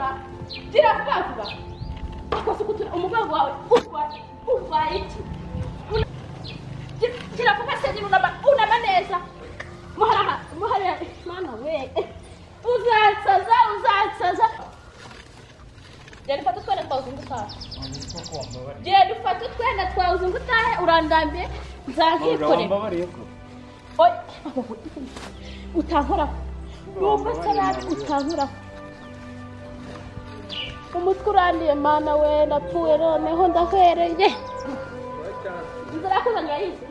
vuba, gira vuba vuba. Akoze umugongo wawe urwaye iki? Gira vuba se nyine unama neza. Muhara muhara mama we. Uzansaza uzansaza. Genda ufate utwenda twawe uzungu utahe. Genda ufate utwenda twawe uzungu utahe urandambiye nzakikorera. Oya utankoraho. Numva se nabi utankoraho. Umutwe urandiye mana we ndapfuye noneho ndahwereye. Inzira yakuzanye urayizi?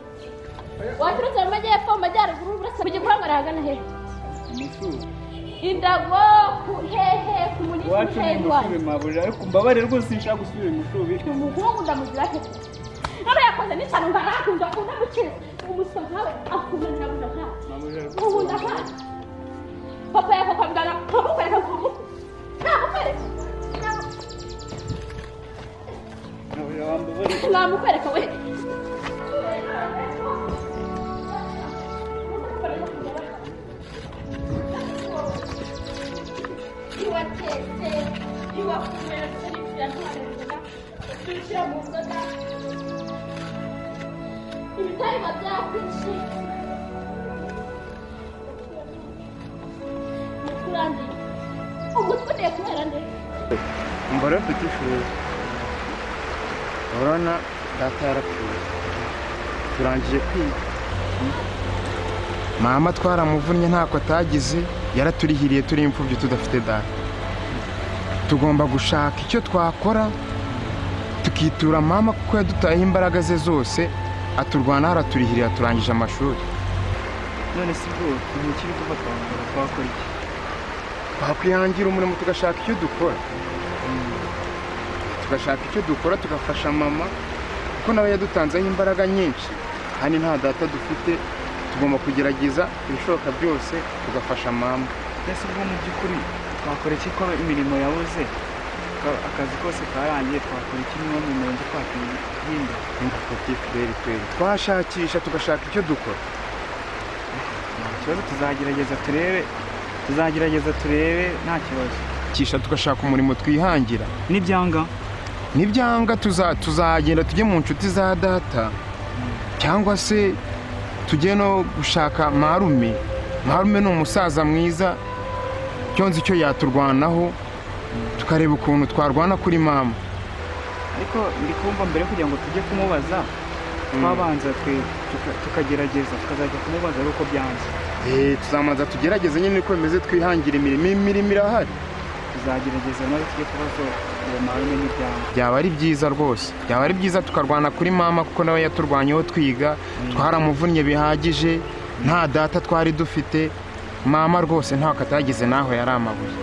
Waturutse mu majyepfo mu majyaruguru burasa mu gipangu ahagana hehe? Indago ku hehe ku munini wacu ni mushubi mabuja ariko mbabare rwose sinshaka gusubira imushubi. Umuhungu ndamugira he? None yakoze n'ishyano ngarakunda unamukira umuswa nkawe akunda ndabuja nkawe. Ubu ndahawe. Papa yakokwambara nkamukwereka nkamukwereka. Namukwereka. Namukwereka we. Iwatetse, iwakumera tubishyira mu nzoga, ibitari biba byakwishe. Umutwe urangiye, umutwe ugiye kubera nde? Umva rero mfite ishuri, urabona data yarapfuye, turangije kwiga. Mama twaramuvunnye ntako atagize, yaraturihiriye turi imfubyi tudafite data. Tugomba gushaka icyo twakora tukitura mama kuko yadutayeho imbaraga ze zose, aturwana araturihirira turangije amashuri. None si bwo ntikiri kuva twakora iki? Twakwihangira umurimo tugashaka icyo dukora. Tugashaka icyo dukora tugafasha mama kuko nawe yadutanzeho imbaraga nyinshi kandi nta data dufite. Tugomba kugerageza ibishoboka byose tugafasha mama. Ese ubwo mu by'ukuri twakora iki ko imirimo yabuze, akazi kose karangiye, twakora iki niba mu murenge twakwihinda? Twashakisha tugashaka icyo dukora. Nta kibazo, tuzagerageza turebe, tuzagerageza turebe nta kibazo. Kisha tugashaka umurimo twihangira. Nibyanga? Nibyanga tuzagenda tujye mu nshuti za data cyangwa se tujye no gushaka marume. Marume ni umusaza mwiza, cyonzi icyo yaturwanaho, tukareba ukuntu twarwana kuri mama. Ariko ndi kumva mbere kugira ngo tujye kumubaza twabanza twe tukagerageza tukazajya kumubaza ari uko byanze. Tuzamanza tugerageze nyine uko bimeze, twihangira imirimo. Imirimo irahari, tuzagerageza maze tujye kubaza uwo marume n'ibyanga. Byaba ari byiza rwose, byaba ari byiza tukarwana kuri mama kuko nawe yaturwanyeho twiga, twaramuvunnye bihagije, nta data twari dufite. Mama rwose ntako atagize naho yari amabuye.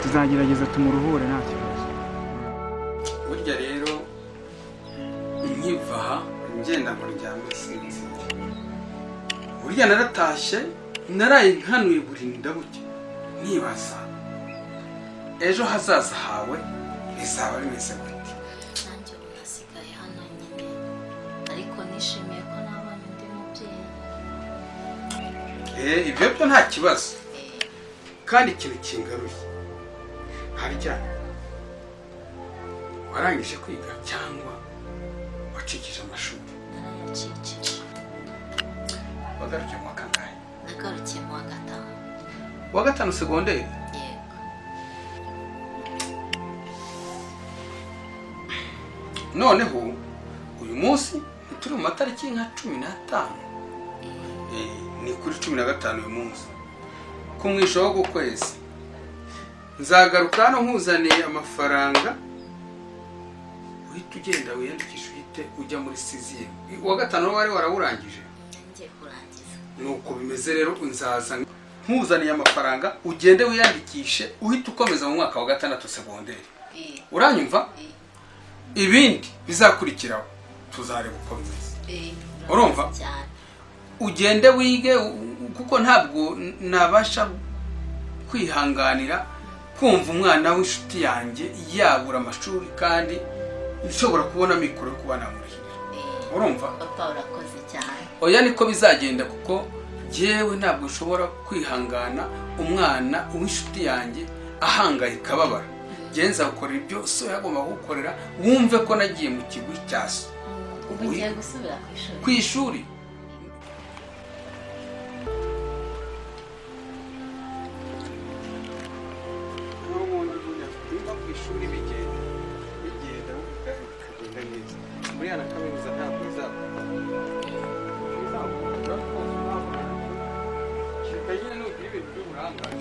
Tuzagerageza tumuruhure nta kibazo. Burya rero nkiva aha ngenda ngo ndyame sinzire. Burya naratashye naraye nkanuye burinda buke nibaza ejo hazaza hawe bizaba bimeze gute. Nanjye ubu nasigaye hano nyine, ariko nishimiye ko nabonye undi mubyeyi. Ibyo byo nta kibazo, kandi ikintu kingaruye harya warangije kwiga cyangwa wacikije amashuri? Narayacikije. Wagarukiye mu wa kangahe? Nagarukiye mu wa gatanu. Wa gatanu segonderi? Yego. Noneho uyu munsi turi mu matariki nka 15. Ni kuri 15 uyu munsi. Ku mwisho wo kwezi nzagaruka hano nkuzaniye amafaranga, uhita ugenda wiyandikisha uhite ujya muri siziye. Uwa gatanu wari warawurangije? Ngiye kurangiza. Nuko bimeze rero, nzaza nkuzaniye amafaranga ugende wiyandikishe uhite ukomeza mu mwaka wa gatandatu segonderi. Uranyumva? Ibindi bizakurikiraho tuzareba uko bimeze. Urumva? Ugende wige kuko ntabwo nabasha kwihanganira kumva umwana w'inshuti yanjye yabura amashuri kandi nshobora kubona mikoro yo kuba namurihira. Urumva? Papa urakoze cyane. Oya niko bizagenda kuko jewe ntabwo nshobora kwihangana umwana w'inshuti yanjye ahangayika ababara. Genza ukora ibyo so yagomba gukorera, wumve ko nagiye mu kigwi cya so. Ubu ngiye gusubira ku ishuri. Ku ishuri bigenda bikagenda neza. Muri yana kaminuza ntabwo izakora. Nyine nugira ibintu by'uburangare.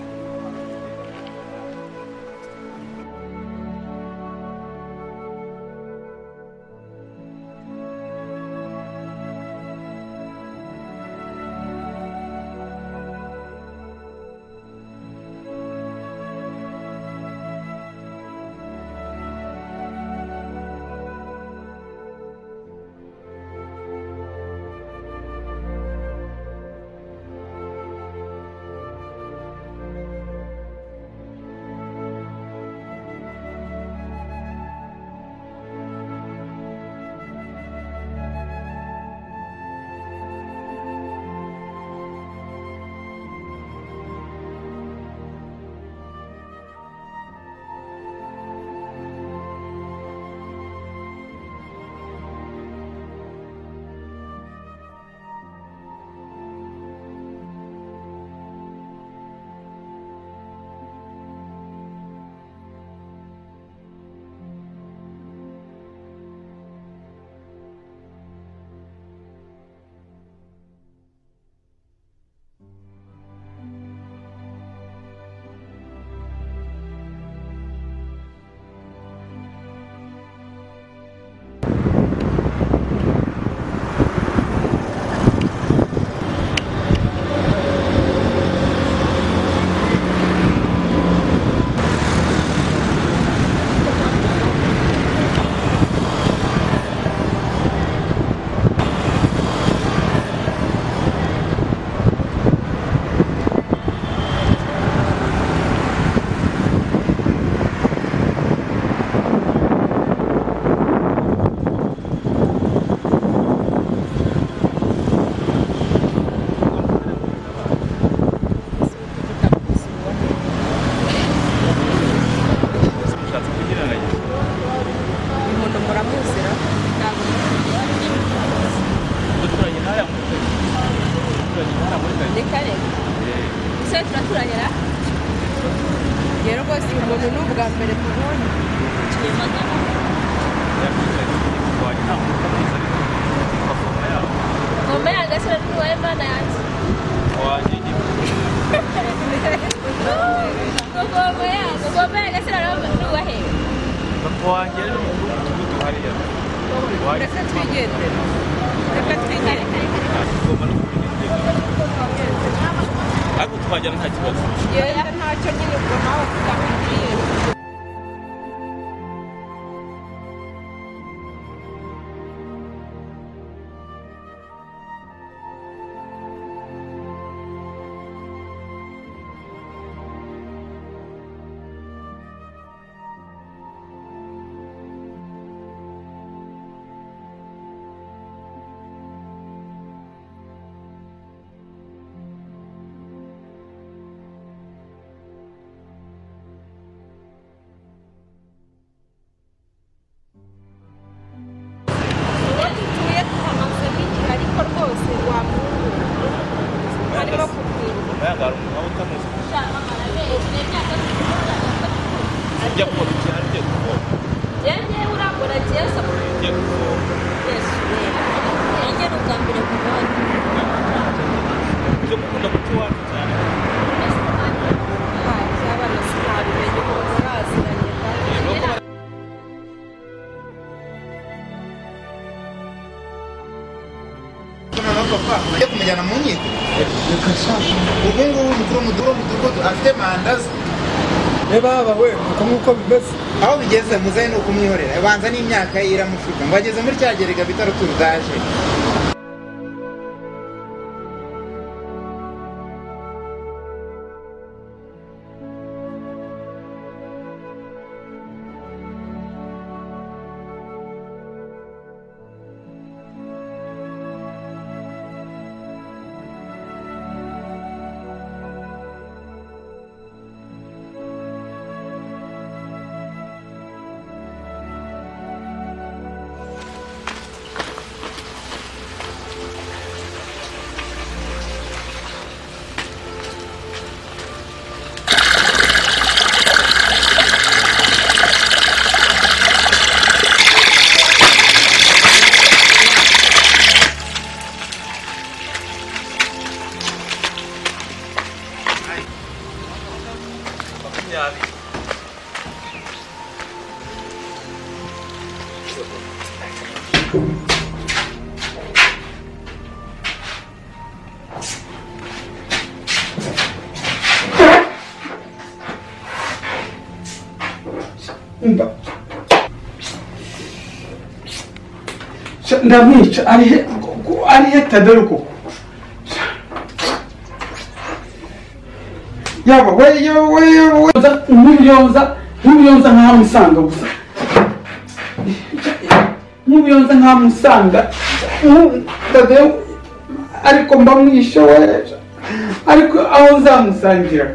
Kumujyana mu nkiko ubu ngubu umukuru w'umudugudu afite mandazi baba we uko nguko bimeze aho bigeze muzaye ni ukumwihorera abanza n'imyaka ye iramushuka ngo ageze muri cya gerega bita ruturudaje. Ndamwica arihe Tadeyo koko yaba we nk'ubuyonza nkamusanga gusa nk'ubuyonza nkamusanga Tadeyo ariko mbamwishe we ariko aho nzamusangira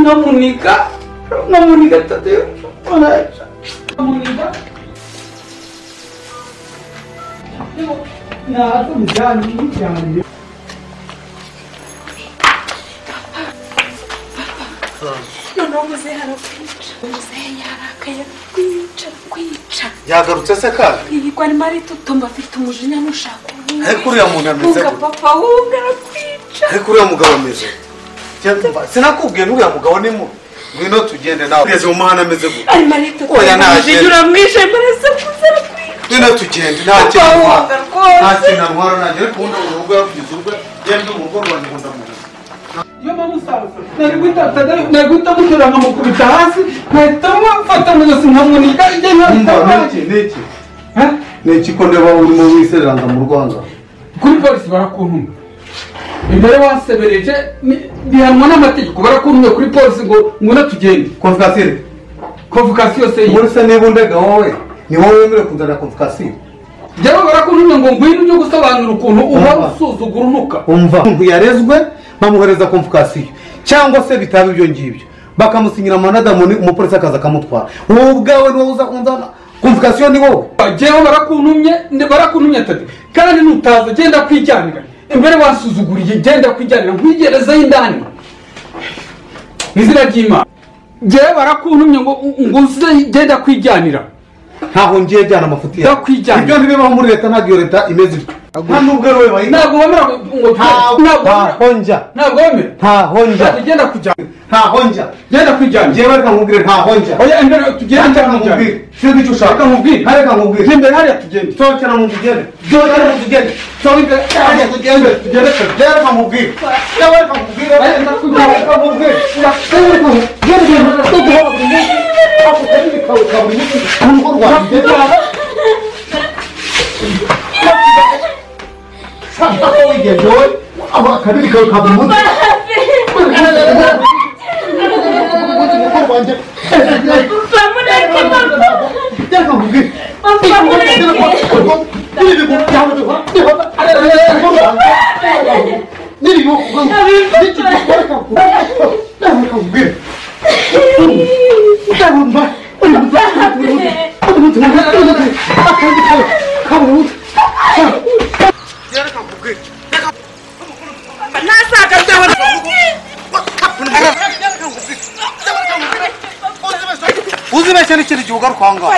nkamunika nkamunika Tadeyo nkamunika noneho muzehe arakwica muzehe yarakaye kwica yagarutse se kandi yigwa arimo aritutumba afite umujinya nushaka ubundi ariko uriya muntu ameze gute papa wunga arakwica ariko uriya mugabo ameze sinakubwiye n'uriya mugabo ni mubi ngwino tugende nawe ugeze mu muhanda ameze gute arimo aritutumba umujinya uramwishe marasakuza arakwica ngwino tugende nta kintu nta kintu antwara nanjye ariko ubundi urugo yarugize urwe genda urugo rwanjye ngo ndamubuze iyo mpamvu nari guhita muterura nkamukubita hasi nkahita mufata mu ijosi nkamunika niki niki ko ndeba urimo wisereranga mu rwanda kuri polisi barakuntuma imbere wasebereje bihanwa n'amategeko barakuntumye kuri polisi ngo ngwino tugende konvokasiyo konvokasiyo se muri se niba undega wowe ni wowe wemerewe kuzana konvokasiyo njyewe barakuntumye ngo ngwino ujye gusobanura ukuntu uhora usuzugura unuka umva umuntu yarezwe bamuhereza konvokasiyo cyangwa se bitaba ibyo ngibyo bakamusinyira amanadamoni umupolisi akaza akamutwara wowe ubwawe niwowe uza kunzana konvokasiyo ni wowe njyewe barakuntumye Tade kandi nutaza genda kwijyanira imbere wasuzuguriye genda kwijyanira nkwigerezayo indani mu izina ry'Imana njyewe barakuntumye ngo uze genda kwijyanira ntaho ngiye jyana amafuti yawe ibyo ntibibaho muri leta ntabwo iyo leta imeze ityo nta nubwo ari wowe bayita ntabwo wemera ngo ntaho njya ntabwo wemera ntaho njya genda kujyana ntaho njya genda kwijyana njyewe reka nkubwire ntaho njya oya imbere tugende reka nkubwire sinzi icyo ushaka nkubwire reka nkubwire imbere hariya tugende sohokera mu tugende sohokera mu tugende sohokera imbere hariya tugende tugende reka nkubwire reka nkubwire reka nkubwire Uzibeshye n'ikindi gihe ugaruka aho ngaho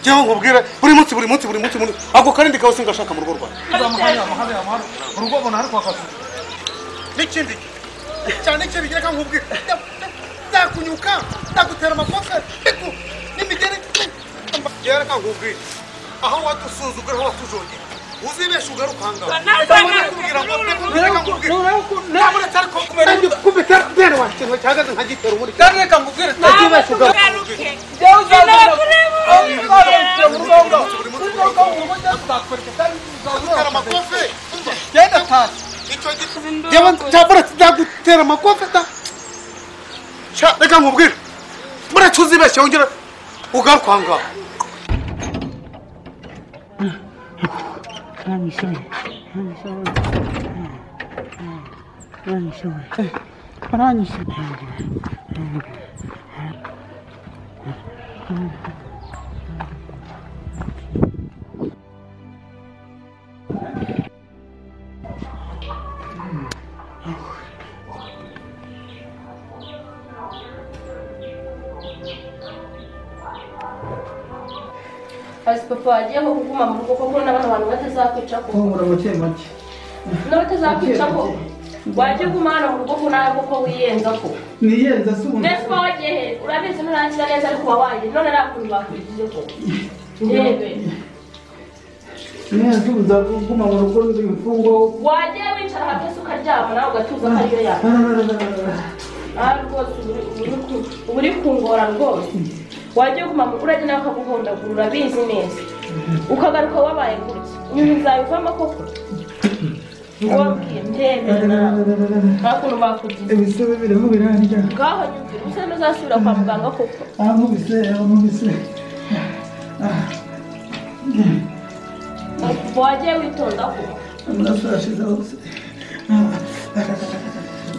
njyewe nkubwire buri munsi buri munsi buri munsi ako karindi kawe singashaka mu rugo rwawe urugo ubona hari kwakasuka n'ikindi cyane cyo bigira nkubwire ndakunyuka ndagutera amakosa n'imigeri reka nkubwire aho wadusuzugura aho watujongera uzibesha ugaruka ahangaha ndagutera amakofe reka nkubwire mureke uzibeshye wongere ugaruka ahangaha. Hasi papa wagiye ko kuguma mu rugo koko n'abana bantu batazakwica ko. Humura make make. N'abatazakwica ko. Wagiye guma hano mu rugo ko nawe koko wiyenza ko. Niyenza se ubu. Mbese uba wagiye he? Urabizi nurangira neza ariko uba wagiye none nta bakurikize ko. Ndebe. Neza uza kuguma mu rugo ndi imfungo. Wagiye wicara hamwe se ukaryama nawe ugatuza ko ariyo yawe. Ah rwose uri kungora rwose. Wagiye guma mu urajya nawe akaguhondagura urabizi neza. Ukagaruka wabaye gutya. Ibintu bizabivamo koko. Ngwabwiye ndemera nawe. Nta kuntu bakugize. Ibisebe biriho birandya. Ngaho nyumvira ubuse ntuzasubira kwa muganga koko. Ankubise ankubise. Wagiye witonda koko. Amaraso yashize hose.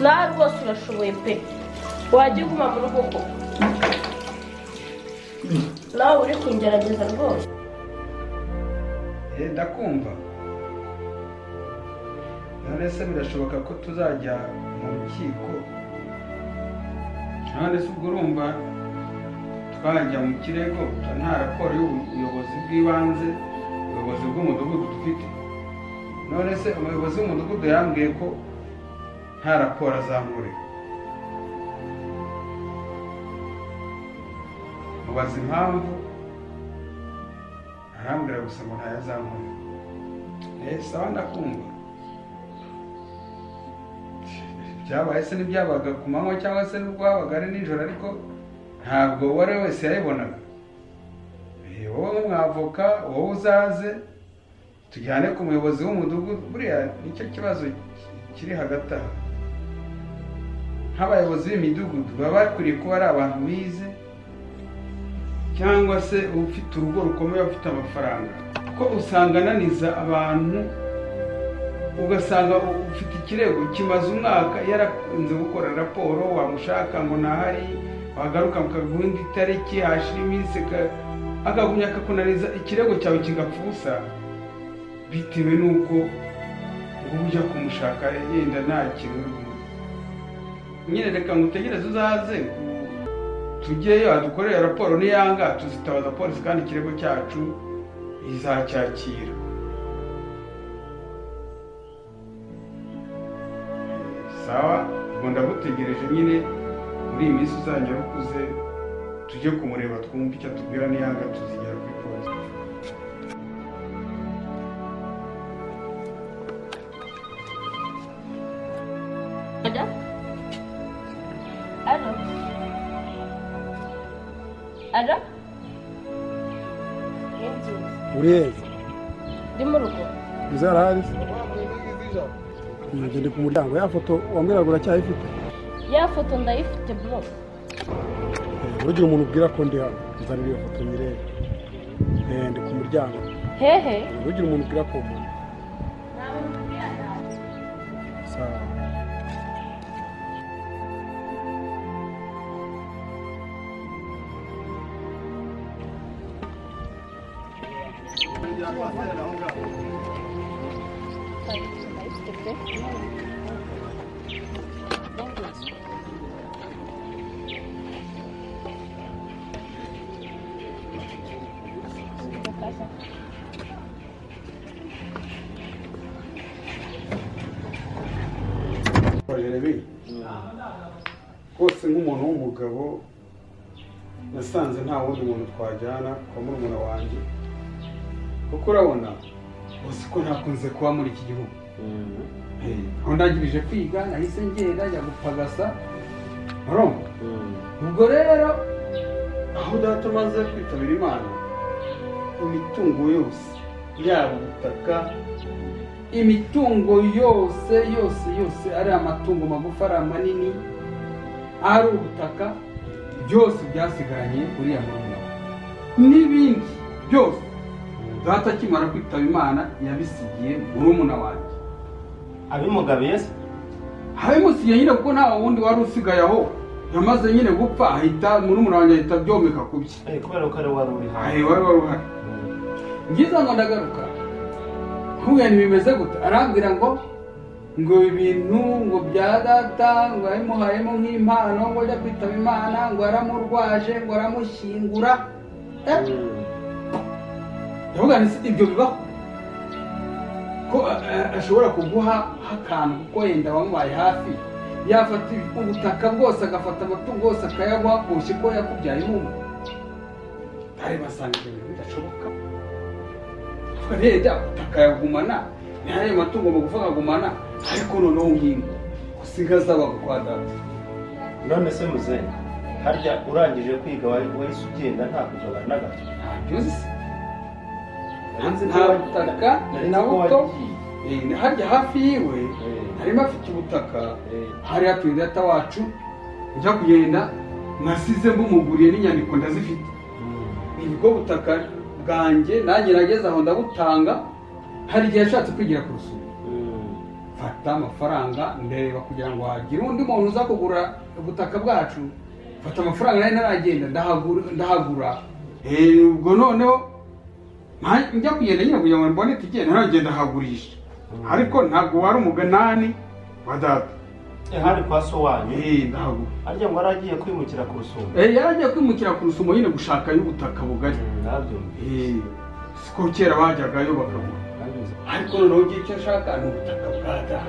Nawe rwose urashoboye pe. Wagiye uguma mu rugo koko. Nawe uri kungerageza rwose. Ndakumva. None se birashoboka ko tuzajya mu rukiko? None se ubwo urumva twajya mu kirego nta raporo y'ubuyobozi bw'ibanze, ubuyobozi bw'umudugudu dufite? None se umuyobozi w'umudugudu yambwiye ko nta raporo azankorera. Mubaza impamvu arambwira gusa ngo ntayo azankorera. Sawa ndakumva. Byabaye se n'ibyabaga ku manywa cyangwa se n'ubwo habaga ari nijoro, ariko ntabwo uwo ari we wese yayibonaga. Wowe nk'umwavoka wowe uzaze tujyane ku muyobozi w'umudugudu, buriya nicyo kibazo kiri hagati aho. Nk'abayobozi b'imidugudu baba bakwiriye kuba ari abantu bize cyangwa se ufite urugo rukomeye ufite amafaranga, kuko usanga ananiza abantu. Ugasanga ufite ikirego kimaze umwaka yarakunze gukora raporo, wamushaka ngo ntahari, wagaruka mukaguha indi tariki, hashira iminsi akagumya akakunaniza ikirego cyawe kigapfa ubusa, bitewe n'uko ujya kumushaka yenda nta kintu. Nyine reka ngutegereze uzaze tujyeyo adukorere raporo, niyanga tuzitabaza polisi kandi ikirego cyacu izacyakira. Sawa, ubwo ndagutegereje nyine muri iyi minsi uzajya ukuze tujye kumureba twumve icyo atubwira, niyanga tuzigera kuri polisi. Alo? Alo? Uri hehe? Ndi mu rugo. Uzarahari se? Ndi ku muryango. Ya foto wambwiraga uracyayifite? Ya foto ndayifite bro. Urugira umuntu ubwira ko ndi hano, nzanira iyo foto nyirebe. Ndi ku muryango. Hehe? Urugira umuntu ubwira ko mbona. Sawa. Rwose nk'umuntu w'umugabo nasanze nta wundi muntu twajyana kwa murumuna wanjye, kuko urabona uzi ko ntakunze kuba muri iki gihugu. Aho ndangirije kwiga nahise ngenda njya gupagasa, urumva? Ubwo rero aho data amaze kwitabira Imana, imitungo yose yaba ubutaka, imitungo yose yose yose, ari amatungo magufi ari amanini, ari ubutaka, byose byasigaranye uriya murumuna n'ibindi byose. Data akimara kwitaba Imana yabisigiye murumuna wanjye. Abimugabiye se? Abimusigiye nyine kuko nta wundi wari usigaye aho. Yamaze nyine gupfa ahita murumuna wanjye ahita abyomeka ku bye. Kubera ko ari wari uri hano. Wari wari uhari. Ngize ngo ndagaruka. Nkuye ntibimeze gute? Arambwira ngo ibintu ngo bya data ngo yabimuhayemo nk'impano ngo ajya kwitaba Imana ngo aramurwaje ngo aramushyingura. Ndavuga nti ibyo bibaho ko ashobora kuguha akantu kuko yenda wamubaye hafi, yafata ubutaka bwose agafata amatungo yose akayaguha boshye ko yakubyaye umwe. Ntare basanga ibyo bintu bidashoboka. Rero ubutaka yagumana n'ayo matungo magufa akagumana, ariko noneho ngingo gusiga zabaga kwa data. None se muzehe, harya urangije kwiga wahise ugenda nta kugabana na gato? Ntabyo uzi se, nta butaka na buto. Harya hafi yiwe harimo afite ubutaka, hari hatuye data wacu. Njya kugenda nasize mbumuguriye n'inyandiko ndazifite. Nibwo butaka bwanjye nanjye nageze aho ndabutanga. Hari igihe yashatse kwigira ku rusumo, mfata amafaranga ndeba kugira ngo hagire undi muntu uza kugura ubutaka bwacu. Mfata amafaranga nari ntaragenda ndahagura. Ubwo noneho njya kugenda nyine kugira ngo mbone itike, ntaragenda hagurisha, ariko ntabwo wari umuganani wa data. Hari kwa so wanyu? Ndahagura. Harya ngo yaragiye kwimukira ku rusumo? Yaragiye kwimukira ku rusumo nyine gushaka y'ubutaka bugari. Siko kera bajyagayo bakagura, ariko noneho ugiye icyo ashaka ni ubutaka bwa data.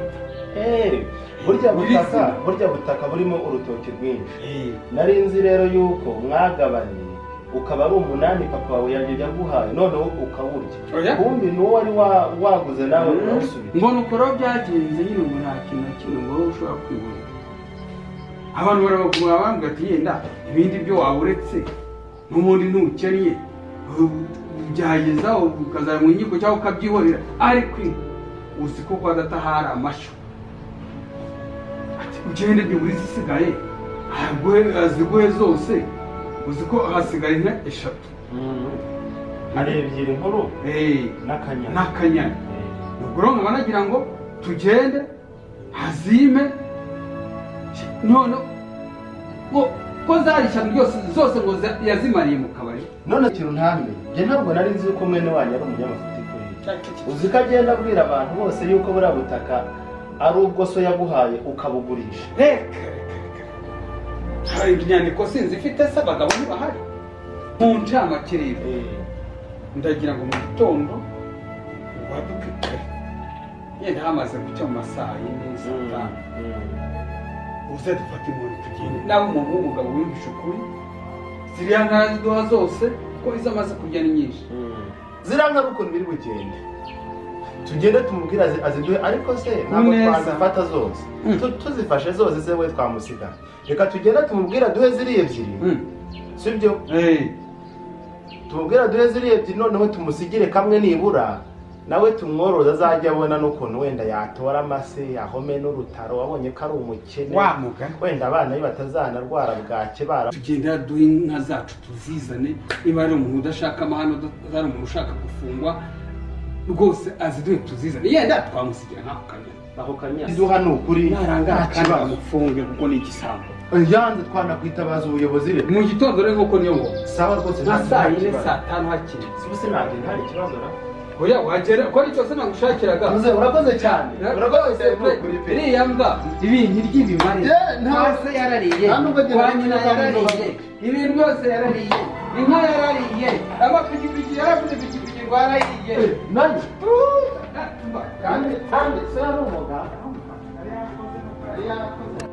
Burya butaka burimo urutoki rwinshi. Nari nzi rero yuko mwagabanye ukaba ari 8 papa wawe yaguhaye, noneho ukawurya. Kumbi n'uwo wari waguze nawe urawusubiza. Mbona uko rero byagenze nyine, ngo nta kintu na kimwe ngo wowe ushobora kwibona. Abantu barabaguma bambwira ati yenda ibindi byo waba uretse n'ubundi ntukennye byageza ukazajya mu nkiko cyangwa ukabyihorera, ariko uzi ko kwa data hari amashyo. Ati ugende byibura izisigaye aziguhe zose, uzi ko hasigaye inka 3. Hari 2 nkuru n'akanyana. Ubwo rero nkaba nagira ngo tugende hazime none ko zari 5 ryose zose ngo yazimariye mu kabari. None kintu ntamenye, njye ntabwo nari nzi ko mwene wanyu ari umunyamafuti kuri. Uzi ko agenda abwira abantu bose yuko buriya butaka ari ubwo so yaguhaye ukabugurisha. Reka hari inyandiko sinzi ifite se abagabo ntibahari. Mu ncamake rero ndagira ngo mu gitondo ubaduke kare, yenda hamaze gucya mu masaha 4 saa 5, uze dufate inkoni tugende. Nawe umuntu w'umugabo wiyumvisha ukuri, ziriya nka ziduha zose kuko izo amaze kurya ni nyinshi. Ziriya nka ukuntu biri bugende tugende tumubwire aziduhe, ariko se ntabwo twazifata zose. Tuzifashe zose se we twamusiga. Reka tugende tumubwire aduhe ziriya 2, sibyo? Tumubwire aduhe ziriya 2, noneho tumusigire kamwe nibura, nawe tumworoza azajya abona n'ukuntu wenda yatora amase yahome n'urutaro, wabonye ko ari umukene wenda abana be batazanarwara bwake. Bara tugenda duhe inka zacu tuzizane, niba ari umuntu udashaka amahano, ari umuntu ushaka gufungwa rwose aziduhe tuzizane. Yenda twamusigira nk'ako kanyana. Ako kanyana iduha ni ukuri narangara kandi amufunge kuko ni igisambo. Yanze twanakwitabaza ubuyobozi rero mu gitondo rero nk'uko niyo ngo sawa rwose nka saa 4 saa 5 hakiri. Si sinagenda hari ikibazo na oya wagera ko ari cyose nagushakiraga. Muze urakoze cyane, urakoze cyane kuri pe. Iriya mbwa ibintu ry'ibimare nta se yarariye, kwa nyina yarariye, ibintu byose yarariye, inka yarariye, amapikipiki yarafite ipikipiki ngo yarariye. Nani kandi se ari umuganga yari yarakoze.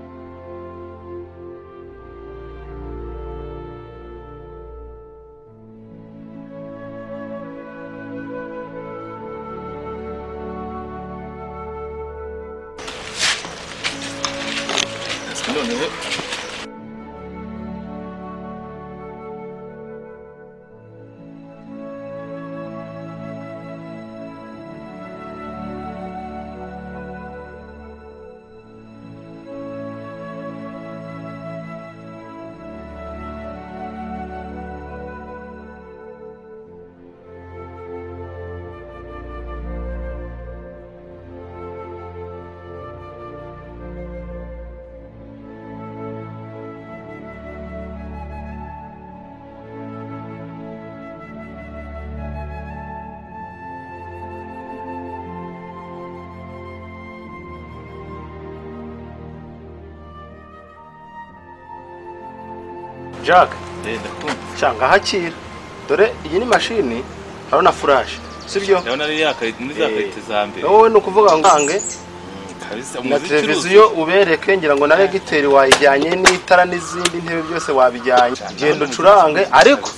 Noneho Jack, cyangwa hakira. Dore iyi ni mashini Urabona furash, sibyo? Ndabona ari ya karite muri za karite za mbere. Wowe ni ukuvuga ngo ngange kabisa na televiziyo ubereke, ngira ngo na regiteri wayijyanye n'itara n'izindi ntebe byose wabijyanye. Genda ucurange, ariko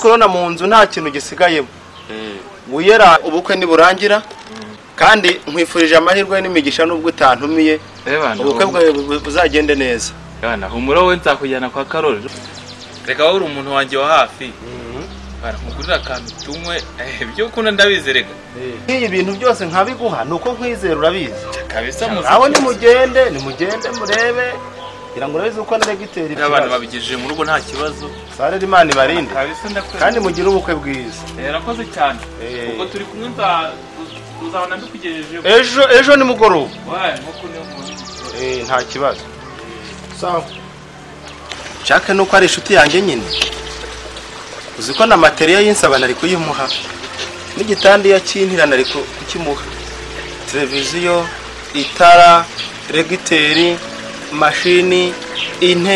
urabona mu nzu nta kintu gisigayemo. Wiyera ubukwe niburangira, kandi nkwifurije amahirwe n'imigisha nubwo utantumiye, ubukwe bwawe buzagende neza. Bana humura wowe nzakujyana kwa Karoli. Reka wowe uri umuntu wanjye wa hafi. Bana nkugurira akantu tunywe, ibyo ukunda ndabizi rega. Ibi bintu byose nkabiguha nuko nkwizera urabizi. Kabisa muzi. Aho nimugende murebe. Ngira ngo urabizi uko na regiteri abantu babigejeje mu rugo nta kibazo. Sare Imana ibarinde. Kabisa ndakwemera. Kandi mugire ubukwe bwiza. Rakoze cyane. Ubwo turi kumwe tuzabona mbikugejeje. Ejo nimugoroba. Wae nkuko niyo muntu. Nta kibazo. Sawa. Chaka nuko ari inshuti yanjye nyine. Uzi ko na materiya y'insaba nari kuyimuha. N'igitanda yakintira nari kukimuha. Televiziyo, itara, regiteri, mashini, intebe.